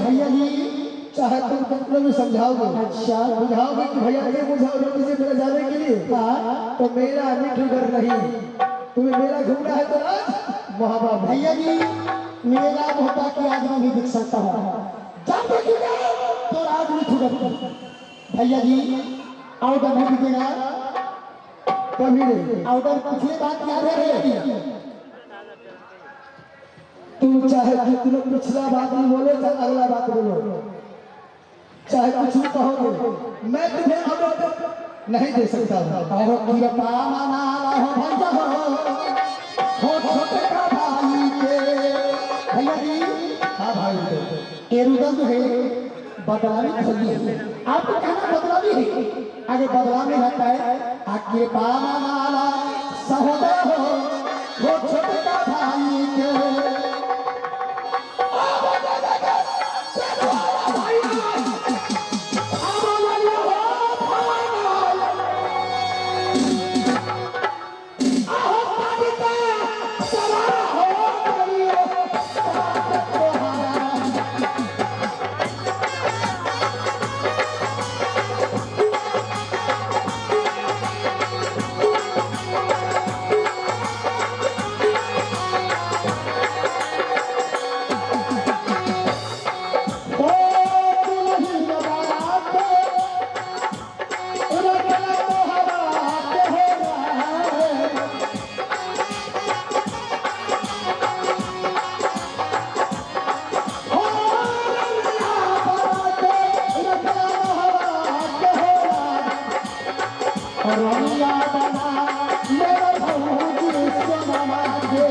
भैया जी चाहे तुम कितना भी समझाओगे, अच्छा बुझाओगे कि भैया ये मुझे और दीजिए मेरा जाने के लिए, हाँ तो मेरा मिठूगढ़ नहीं, तुम्हें मेरा घूमना है तो आज मोहब्बत। भैया जी मेरा मोहब्बत की आज मैं भी दिख सकता हूँ, जब देखिएगा तो राज मिठूगढ़। भैया जी ऑर्डर नहीं दीजिएगा कभी नहीं। ऑर्डर पिछले बात याद है भैया जी? तुम चाहे कितने पिछला बात भी बोलो चाहे अगला बात बोलो, चाहे कुछ भी कहोगे, मैं तुम्हें ऑर्डर नहीं दे सकता हूँ। और कृपा मना हो भैया हो छोटे का भाई के। भैया जी हाँ भाई एरुदा जो है बदलावी खोली है, आपको कहना बदलावी है, आगे बदलाव नहीं रहता है। आ कृपा मनाला सहोदर हो छोटे का भाई के। रमिया बना मेरा भौजी सोना के।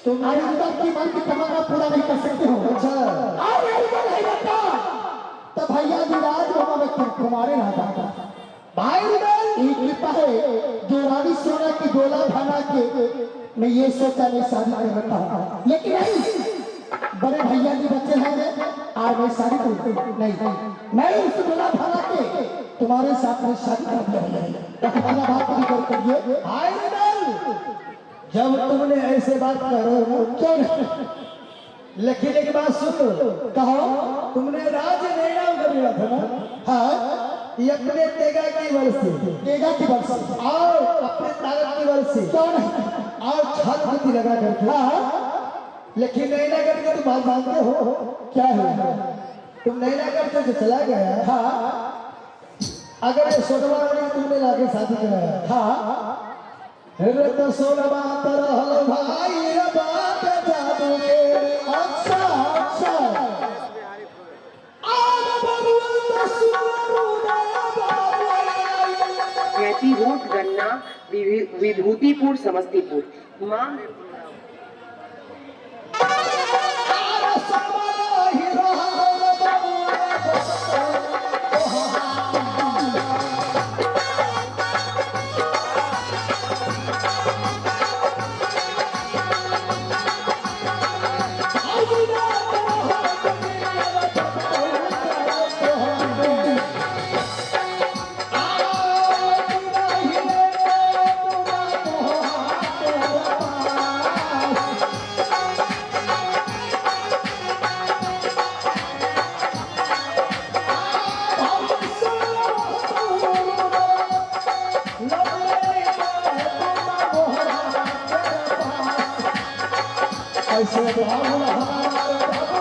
तुम आयुर्वेद की मन की तमन्ना पूरा नहीं कर सकते हो। अच्छा और आयुर्वेद है बता तो भैया जी राज बाबा कुमारे रहता भाई रुदल एक कृपा है जो रानी सोना की डोला बना के मैं ये सोचा मैं शादी कर रहा हूँ, लेकिन नहीं, बड़े भैया जी बच्चे हैं आज मैं शादी करूँ नहीं, मैं उस डोला बना के तुम्हारे साथ में शादी कर दिया भैया। पहला बात भी गौर करिए भाई रुदल, जब तुमने ऐसे बात करो क्यों नहीं? लेकिन एक बात सुन लो, कहो तुमने राज निर्णय कर लिया था ना, हाँ ये अपने तेगा की बल से तेगा की बल से और अपने ताकत की बल से क्यों नहीं? और छल बुद्धि लगा करके। हाँ लेकिन नैना करके तुम बात मानते हो क्या है? तुम नैना करके जो चला गया, हाँ अगर ये सोनवा रानी तुमने लाके शादी कराया, हाँ रे तो सोनवा तरहल भाई रे बाप जादू के। अच्छा अच्छा आब बबुआ तो सुनरू नया बाबू। हैप्पी रोड गन्ना विभूतिपुर समस्तीपुर माँ आर सोनवा ही रहल बबुआ। ऐसे बाबुल हमारे भाई।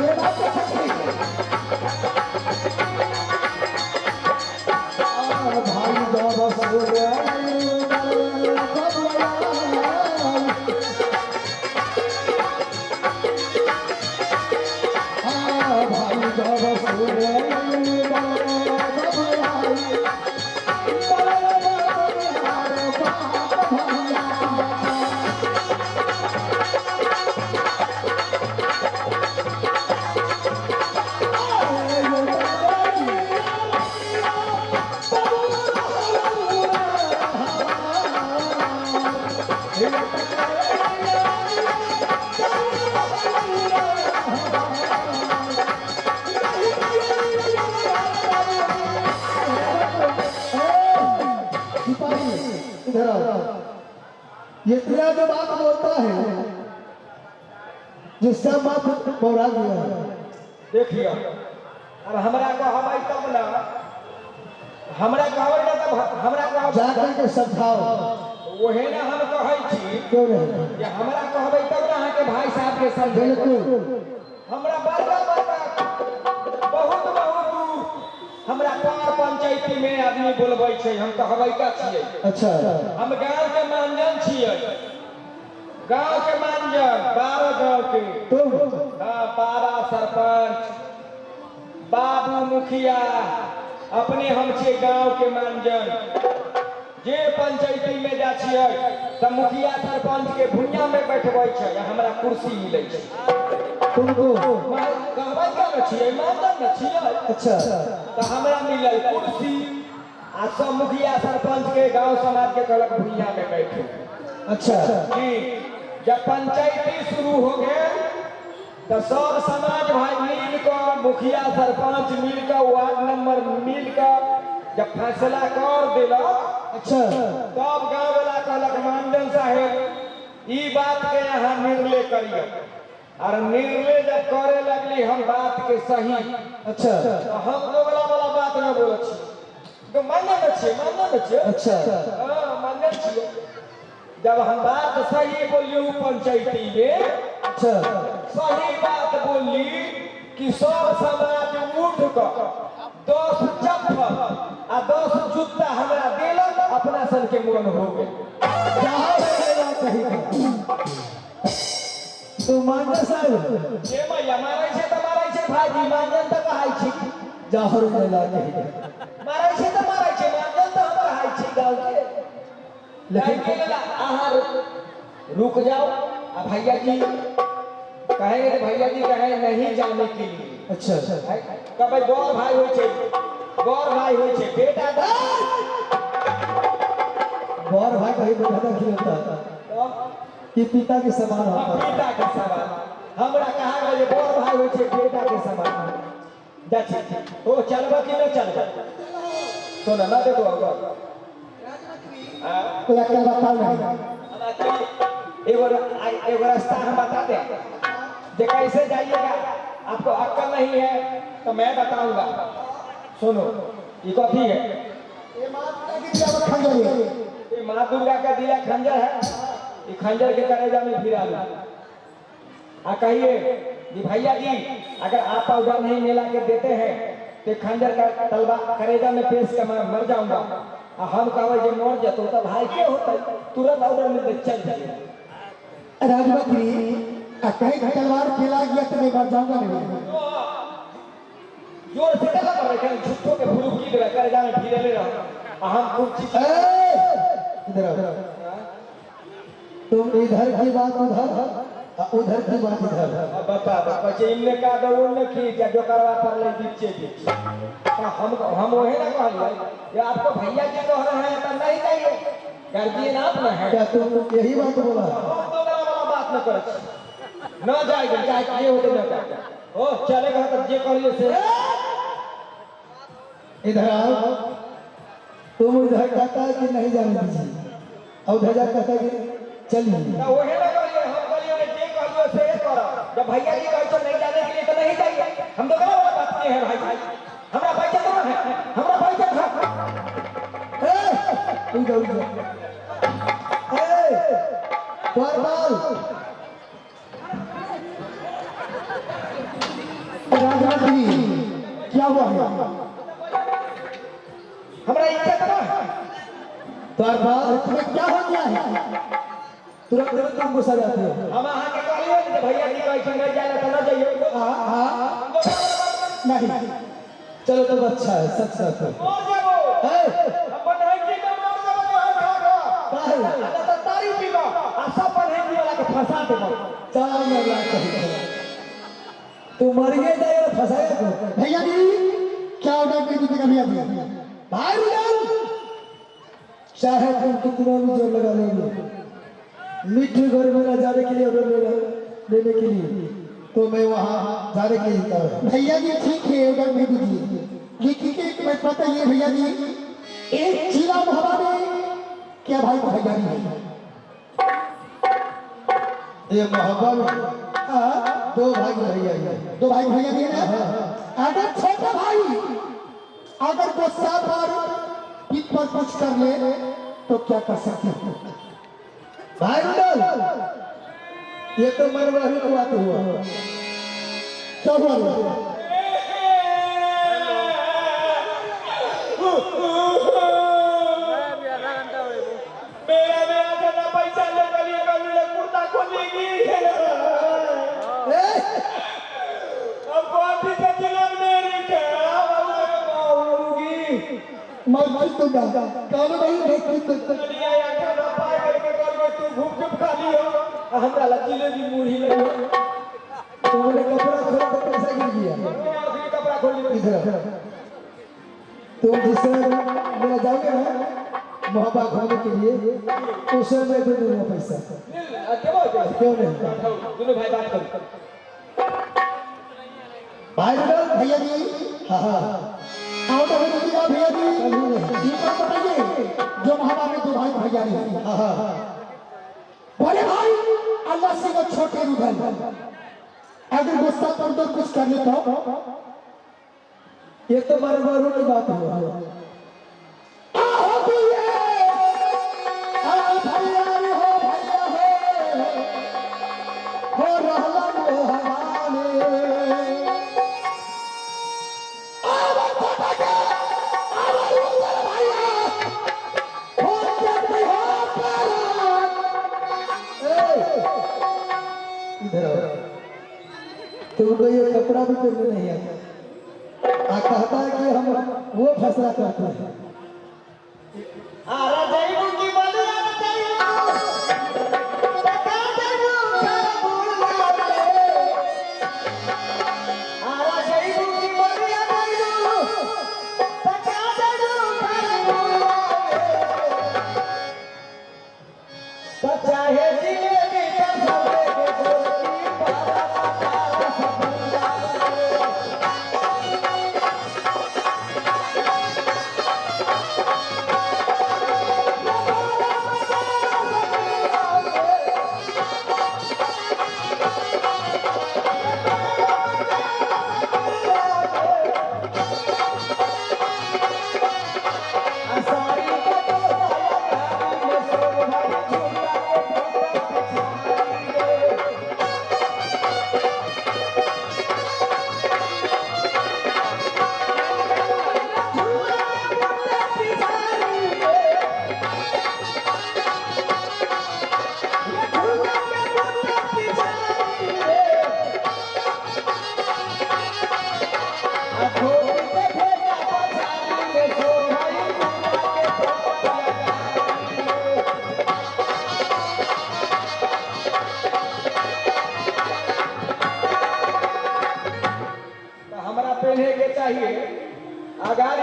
ये बात तो सच है। भाई जब सूर्य भाई जब सूर्य सिपाही इधर आओ। ये तेरा जो बात बोलता है, जिसका बाप बौरा गया है। देखियो, अब हमरा कहबै तब ना, हमरा कहबै ना तब हमरा कहबै। जा करके समझाओ। ओहे ना हम कहै छी। क्यों नहीं? जे हमरा कहबै तब ना अहाँके भाई साहब के समझेबै। बिल्कुल। हमरा बड़का बड़का बहुत बहुत दूर हमरा पार पंचायती में आदमी बोलबै छै, हम कहबै का छियै। अच्छा। हम गांव के मानजन छियै, गांव के मानजन, 12 गांव के। तुम? हाँ, बाबा सरपंच, बाबू मुखिया, अपने हम छियै गांव के मानजन। जे पंचायती में जा छियै तऽ मुखिया सरपंच के भुइयां में बैठबै छै आ हमरा कुर्सी मिलै छै। तुमको? कहबै का न छियै, मानजन न छियै। अच्छा। तऽ हमरा मिलल कुर्सी आ सब मुखिया सरपंच के गांव समाज के कहलक भुइयां में बैठू। अच्छा। जी, जब पंचायती शुरू हो गेल तऽ सब समाज भाई मिल कऽ, मुखिया सरपंच मिल कऽ, वार्ड नंबर मिल कऽ जब फैसला कर देलक, तब गांव वाला कहलक, मानजन साहेब, ई बात के यहाँ निर्णय करियो। और निर्णय जब करे लगली हम बात के सही, तऽ हम दोगला वाला बात न बोलै छी, तो मानजन न छियै, मानजन न छियै। हाँ, मानजन छियै। जब हम बात सही बोलली उ पंचायती में, सही बात बोलली कि सब समाज उठ कऽ 10 चप्पल आ 10 जूता हमरा देलक, अपना सन के मन हो गेल। जहाँ रहेगा कहीं का। तो मानजन साहब। जे मैया, मारै छै तऽ मारै छै भाईजी, मानजन तऽ कहाइ छी। जाहर मेला कहीं का। मारै छै तऽ मारै छै, मानजन तऽ हम कहाइ छी गाँव के। लेकिन लेकिन के लेल अहाँ रुक जाओ आ भैया जी कहेंगे तो भैया जी कहे नहीं जाने के लिए। कबै बड़ भाई होइ छै, बड़ भाई होइ छै, बेटा तऽ बड़ भाई कहीं बेटा नहीं होता, ये पिता के समान होता है। पिता के समान। हमरा कहा गेल जे बड़ भाई होइ छै बेटा के समान। जा छी ओ, चलबा कि न चलबा? सुन ना, देखो होगा। हाँ। कोई अक्कल बताओ नहीं। एगो एगो रास्ता हम बता दें जे कैसे जाइएगा। आपको अक्कल नहीं है तो मैं बताऊंगा। सुनो, ये कथी है? ये माता की दिया खंजर है। ये माँ दुर्गा का दिया खंजर है। ये खंजर के करेजा में फिरा लो आ कहिए जी, भैया जी, अगर आप पाउडर नहीं मिला के देते हैं तो खंजर का तलवा करेजा में पेश के मैं मर जाऊंगा। आ हम कहबै जे मर जतो तो भाई के होते, तुरंत ऑर्डर मिलते, चल जाइए। राजबकरी आ कहीं तलवार खेला गया तो मैं मर जाऊंगा नहीं। जोर से कहा कर रहे, झूठो के फुरुकी देवे, करेजा में फिरेले रहो आ हम कुर्सी ए, इधर आओ। तुम इधर की बात उधर आ उधर की बात इधर। अब बताब, कहै छै इन्ने का दो उन्ने खींच, आ जोकरवा पड़लै बीचे बीच। तो हम वही ना कहलिए जे आपको भैया जी कह रहे हैं तो नहीं जाइए, गार्जियन आप ना है। क्या तुम यही बात बोला? हम दोगला वाला बात न करै छी, न जाएगा चाहे जे होते न जाएगा। ओ चलेगा तो जे कहलिए से। इधर आओ। तुम उधर कहता है कि नहीं जाने दीजिए और उधर जा कहता है कि चलिए। तो वही ना कहलिए, हम कहलिए जे कहलिए से करो। जब भैया जी कहै छै नहीं जाने के लिए तो नहीं जाइए। हम दोगला वाला बात नहीं है भाई, हमरा पैसा तो है, हमरा पैसा था। ए, उधर उधर। ए, द्वारपाल। राजमंत्री, क्या हुआ है? हमरा इज्जत ना है। द्वारपाल। तुम्हें क्या हो गया है? तुरंत तुरंत तुम गुस्सा जाते हो। हम अहाँ के कहलिए जे भैया जी कहै छै नहीं जाए तो न जाइए। हाँ हाँ। नहीं। चलो तब अच्छा है, सच सच है। मर जाबो। ए, हम बनहैती में मर जाबो जहर खा खा। काहे? आ तो तारी पीबो आ सब बनहैती वाला के फंसा देबो। चार मरला कहीं तू मर गया जाएगा, फंसाया क्यों? भैया जी, क्या ऑर्डर दे दीजिएगा भैया जी? भाई रुदाल, चाहे तुम कितना भी जोर लगा लोगे मिट्टी घर में न जाने के लिए ऑर्डर लेने के लिए, तो मैं वहाँ जाने के लिए तैयार हूँ। भैया जी ठीक है, ऑर्डर दे दीजिए, लेकिन एक मैं पता ये भैया जी, एक जिला मोहब्बा में क्या भाई को भैया जी है? ये मोहब्बा में हाँ, दो भाई भैया ही हैं। दो भाई भैया जी है ना? अगर छोटा भाई अगर गुस्सा पर पित पर कुछ कर ले तो क्या कर सकते हो? भाई रुदाल, ये तो मनवाही की बात हुआ। क्या हुआ रे? मेरा मेरा से पैसा ले गलिए कल कुर्ता खोलेगी। ए, अब कौन से जिला मेरी के होगी? मैं दूंगा कालो भाई मैं दूंगा। दुनिया या खाना पाए करके कल में तू घूम घूम खा लियो, हमरा ला जिलेबी मुरही ले। तुमने कपड़ा खोला तो पैसा गिर गया। कपड़ा खोल लियो। इधर आओ। तुम जिस समय मेरा जाओगे ना मोहब्बा घूमने के लिए, उस समय मैं दे दूंगा पैसा। क्यों नहीं? दोनों भाई बात करो। भाई रुदाल। भैया जी। हाँ हाँ। आओ तो दीजिएगा भैया जी। कभी नहीं। ये बात बताइए, जो मोहब्बा में दो भाई भैया नहीं। हाँ हाँ। बड़े भाई अल्लाह से वो छोटे रुधल अगर गुस्सा कर दो कुछ कर ले तो ये तो मरवारों की बात हुआ। आओ भैया, आओ भैया रे, हो भैया हो, हो रहला मोहवाले। आओ छोटा के, आओ रुधल भैया, हो के हो परान। ए, इधर आओ। तुमको ये कपड़ा भी पहनने नहीं आता, आ कहता है कि हम वो फैसला करते हैं। आरा जाइबू की बलिया जाइबू टका जाइबू खरबूला रे। आरा जाइबू की बलिया जाइबू टका जाइबू खरबूला रे। तो चाहे जिलेबी का सबे के गोली पारा पारा सबूला रे।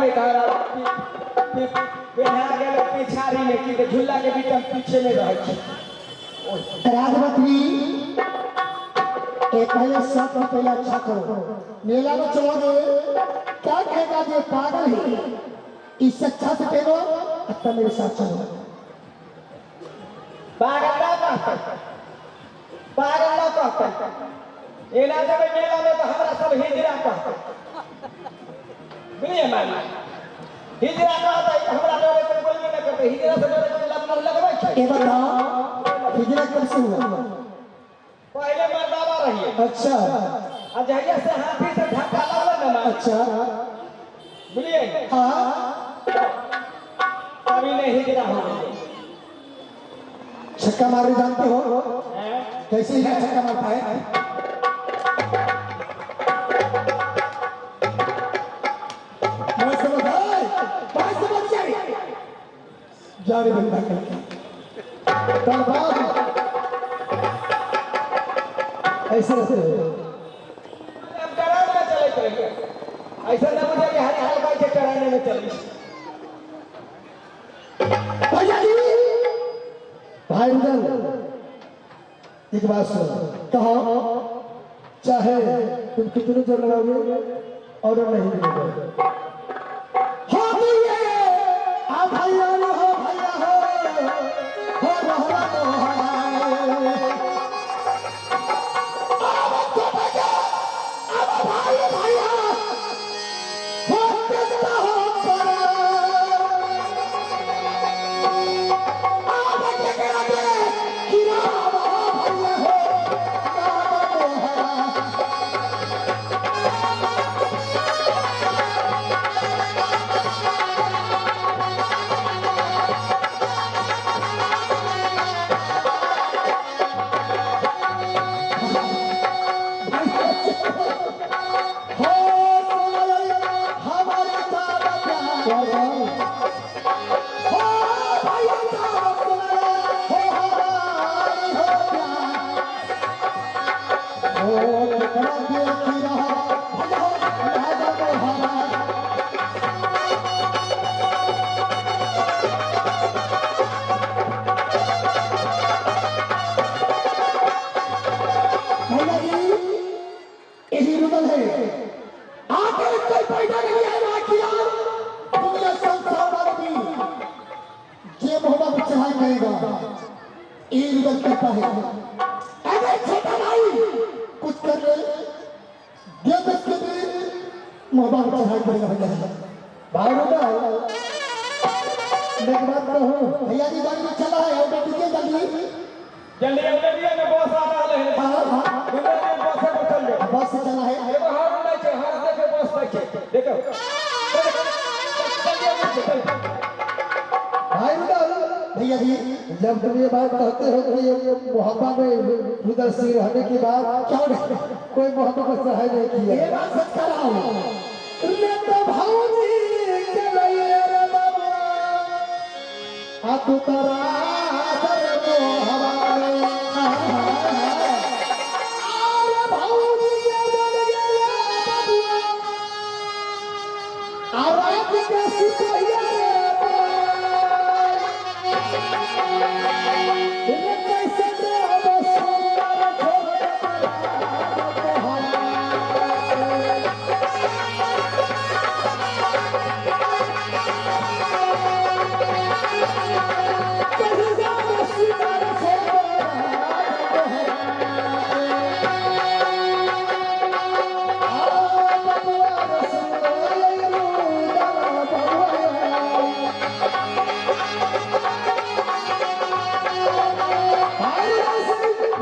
में तारा पेन्हा गेल पिछाड़ी में की तऽ झूला के बीच हम पीछे में रहै छी। राजमती एक पहले सब में पहले अच्छा करो, मेला में चलोगे क्या कहेगा ये पागल है, इस अच्छा से पहनो अच्छा मेरे साथ चलो। पागल ना कहतै, पागल ना कहतै, एना जेबै मेला में तऽ हमरा सब हिजरा कहतै, बुझलियै मामी? हिजरा कहतै हमरा डरे कोइ बोलबे नहि करतै, हिजरा से डरे कोइ लग लगबै छै। ये बताओ हिजरा कब से हुआ? पहले मर्दावा रहिए। अच्छा। आ जहिया से हाथी से धक्का लगल ना मामी। अच्छा। बुझलियै? हाँ। तभी नहीं हिजरा हो गई। छक्का मारने जानते हो? हैं? कैसे हिजरा छक्का मारता है? मैं समझ आए, मैं समझ गया। जा रे बंदा करके। तलवार ऐसे रहते हो। हम ट्रेन में चलते रहिए, ऐसा ना बुझे कि हर हाल कहै छै ट्रेन में चलै छी। भैया जी। भाई रुदल एक बात सुनो। कहो। चाहे तुम कितने जोर लगाओगे ऑर्डर नहीं मिलेगा। हो भैया, आ भैया रे, हो भैया हो, हो रहला मोहरा। अब तो भैया, अब भाई भैया, हो कितना हो पर। अब केकरा दे, किराम हो भैया हो, राम मोहरा। हो हमारे दादा प्यार, हो भैया दादा सुनाए, हो हमारी हो प्यार, हो केकरा देख रहा, भैया हो राजा मोहरा। भैया जी यही रुदल है, आखिर कोई पैदा नहीं है किया दुनिया संसार वाले भी जे मोहब्बत चढ़ाई करेगा ये रुदल करता है। अरे छोटा भाई कुछ कर ले, दे दस के भी मोहब्बत चढ़ाई करेगा भैया जी। भाई रुदल मैं एक बात कहूँ? भैया जी गाड़ी में चला है ऑर्डर दीजिए जल्दी। जल्दी ऑर्डर दिया में बस आ रहल है। हाँ हाँ। जल्दी में बस पर चल जाओ। बस से चला है। एगो हॉर्न नहीं छै, हॉर्न देखे बस नहीं छै, देखो जल्दी जल्दी चल। भाई रुदल। भैया जी। जब तुम ये बात कहते हो कि ये मोहब्बत में रुदल सिंह रहने के बाद क्यों नहीं? कोई मोहब्बत पर चढ़ाई नहीं किया। ये बात सच कर रहा हूँ। मैं तो भाऊजी के लिए रे बाबा, आ तू तरा दर मोहब्बत में। अरे भाऊजी के बन गया बबुआ, आ रात के सिपहिया रे बाई। रे कैसे देव सुंदर छोड़ मोहब्बत।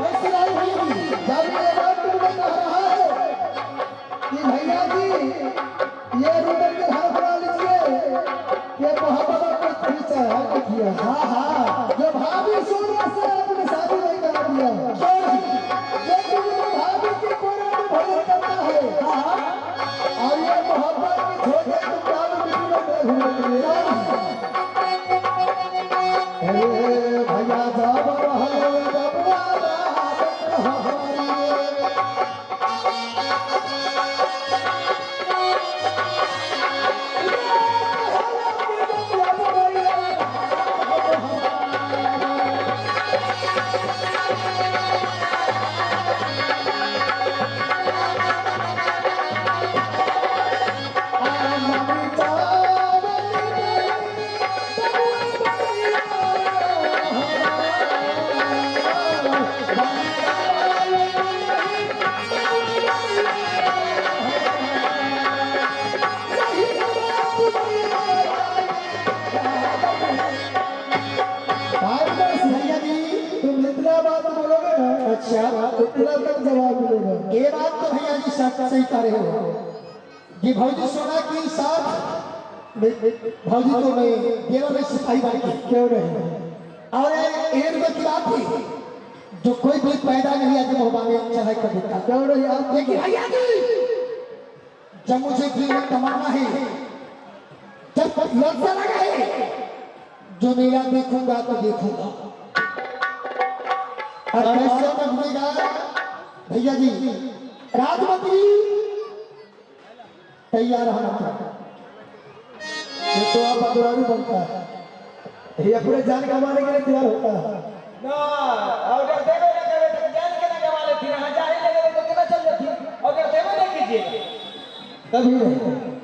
मैं सुनाई भैया जी। जब ये बात तुमने कह रहा है कि भैया जी ये रुदल के हाथ बना लीजिए, ये मोहब्बत को थोड़ी चढ़ा के किया। हाँ हाँ। जो भाभी सोना से आपने शादी नहीं करा दिया, जो तुमने भाभी के कोने में भोजन करता है, हाँ। और ये मोहब्बत की छोड़ के तुम दारू बिल्कुल नहीं घूमने। अरे भैया जब रहल बबुआ रात हमारी। अच्छा, उतना तक जवाब मिलेगा। ये बात तो भैया जी सब सही कह रहे हो जी। भौजी सोना की साथ भौजी को मैं देवर में सिपाही बन के क्यों नहीं? और एक की बात थी जो कोई भी पैदा नहीं आज मोहबा में चढ़ाई कर देता। क्यों नहीं आप? लेकिन भैया जी जब मुझे जीवन तमन्ना है, जब ललसा लगा है, जो मेरा देखूंगा तो देखूंगा। और कैसे न भूलेगा भैया जी, राजमती तैयार होना था। ये तो आप अधूरा बनता है, ये अपने जान गंवाने के लिए तैयार होता है। ना अगर देवे ना करे तो जान के ना गवा लेती, ना जाहि ले लेवे तो केना चल जाती। अगर देवे ना कीजिए कभी नहीं।